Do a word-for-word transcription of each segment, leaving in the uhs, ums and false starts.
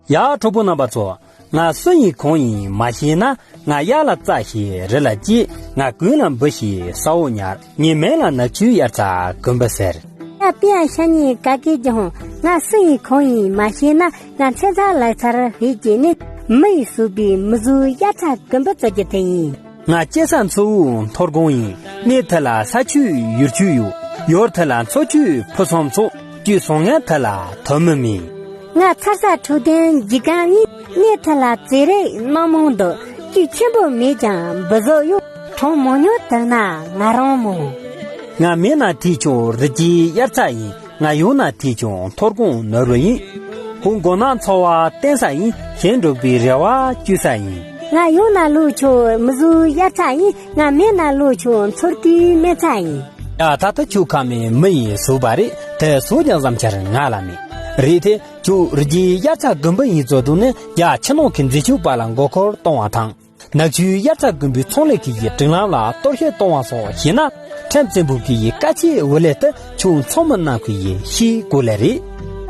ཡ། གྲོགས་པོ་རྣམ་པ་ཚོ། ང་སུ་ཡིན་གང་ཡིན་མ་ཤེས་ན། ང་གཡག་ལ་བཙའ་ཞེས་རི་ལ་སྐྱེས། ང་གོས་ལ་འབུ་ཞེས་ས་འོག་ཉལ། ངའི་མིང་ལ་ནག་ཆུའི་དབྱར་རྩྭ་དགུན་འབུ་ཟེར། ཡ། པི་ཡ་ཤ་ཉེ་ག་གེ་ཀྱི་ཧོང་། ང་སུ་ཡིན་གང་ཡིན་མ་ཤེས་ན། ང་ཚེ་ཚ་ལག་ཚར་བེད་ཀྱི་ནི། མི་ཡིས་བཟོས་པའི་མི་བཟོའི་དབྱར་རྩྭ་དགུན་འབུ་བཙལ་རྒྱུ་དེ་ཡིན། ང་སྐྱེས་ས་མཚོ་བོད་མཐོ་སྒང་ཡིན། གནས་དེ་ལ་ས་ཆུ་ཡུར་ཆུ་ཡོད། ཡུལ་དེ་ལ་མཚོ་ཆུ་ཕུ་སོམ་ཚོ། དཀྱུས་སོང་ངས་དེ་ལ་ཐོན་མི་མིན། ང་ཚར་ས་འཕྲོད་བསྟེན་འཇིགས་སྒང་ཡིན། གནས་དེ་ལ་བཙེ་རེ་སྣ་མང་འདུག་དཀྱུས་ཆེན་པོ་མེད་ཀྱང་འབུ་ཟོག་ཡོད། གྲོང་མང་ཉུང་དེར་ན་ང་རང་མོ། ང་མེད་ན་དེ་ཆུ་རི་སྐྱེས་དབྱར་རྩྭ་ཡིན། ང་ཡོང་ན་དེ་ཆུ་མཐོ་སྒང་ནོར་བུ་ཡིན། ཧུང་གོ་ན་འཚོ་བ་བརྟེན་ས་ཡིན། གཞན་འགྲོགས་པའི་རེ་བ་བཅོལ་ས་ཡིན། ང་ཡོང་ན་ལུག་ཆུ་མི་བཟོའི་དབྱར་རྩྭ་ཡིན། ང་མེད་ན་ལུག་ཆུ་མཚོ་རྟའི་སྨན་རྩྭ་ཡིན། ཡ། ད་ལྟ་ཁྱོད་ཁ་མེད་མི་ཡིས་བཟོས་པ་རེད། དེ་བཟོ་ཀྱང་བསམ་འཆར་ང་ལ་མེད། རེད་དེ། ཁྱོད་རི་སྐྱེས་དབྱར་རྩྭ་དགུན་འབུ་ཡིས་བཙལ་འདུག་ནས། རྒྱ་ཆེ་ནང་གི་འཛད་སྤྱོད་པ་ལ་མགོ་འཁོར་གཏོང་བ་དང་། ནག་ཆུའི་དབྱར་རྩྭ་དགུན་འབུའི་ཚོང་ལས་ཁུལ་གྱི་སྒྲིག་ལམ་ལ་གཏོར་བཤིག་གཏོང་བ་སོགས་བྱས་ན། ཁྲིམས་བཙན་པོ་གི་ཡི་བཀའ་ཆད་འོག་ལས་ཏེ་ཁྱོད་ཚོང་མི་རྣམས་ཀྱི་ཡི་ཤེས་དགོས་ལེ་རེད།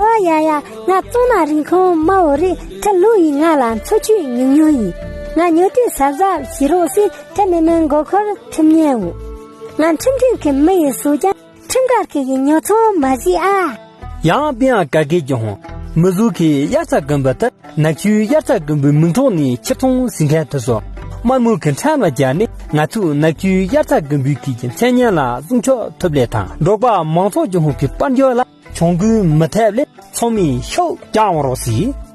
ཨོ་ཡ་ཡ། ང་གཙང་ནག་རིན་གོང་དམའ་བོ་རེད། ཁྲི་ལོ་ཡི་ང་ལ་འཚོ་བཅུད་ཉུང་ཉུང་ཡིན། ང་ཉོ་དུས་གཟབ་གཟབ་བྱེད་རོགས་ཟེར། ཁྲི་མི་མི་མགོ་འཁོར་ཁྲིམས་ཉན་འོང་། ང་ཁྲིམས་མཐུན་གྱི་མི་ཡི་བཟོ་ཀྱང་། ཁྲིམས་འགལ་གྱི་ཡི་ཉོ་ཚོང་མ་བྱེད་ཨ། ཡང་དཔེ་ཡང་ག་གེ་ཀྱི་ཧོང་། མི་བཟོ་གི་དབྱར་རྩྭ་དགུན་འབུ་དེ། ནག་ཆུའི་དབྱར་རྩྭ་དགུན་འབུའི་མིང་ཐོག་ནས་ཕྱིར་ཚོང་ཟིན་མཁན་དེ་ཚོ་དམར་མོ་གི་ཁྲལ་ལ་སྦྱར་ནས། ང་ཚོས་ནག་ཆུའི་དབྱར་རྩྭ་དགུན་འབུའི་ཁུལ་གྱི་མཚན་སྙན་ལ་སྲུང་སྐྱོབ་ཐུབ་ལེ་དང་། འབྲོག་པ་མང་ཚོགས་ཀྱི་ཧོང་གི་དཔལ་འབྱོར་ལ་གྱོང་གུན་མི་ཐེབས་ལེ་ཚང་མས་ཤུགས་རྒྱག་འོང་རོགས་ཟེར།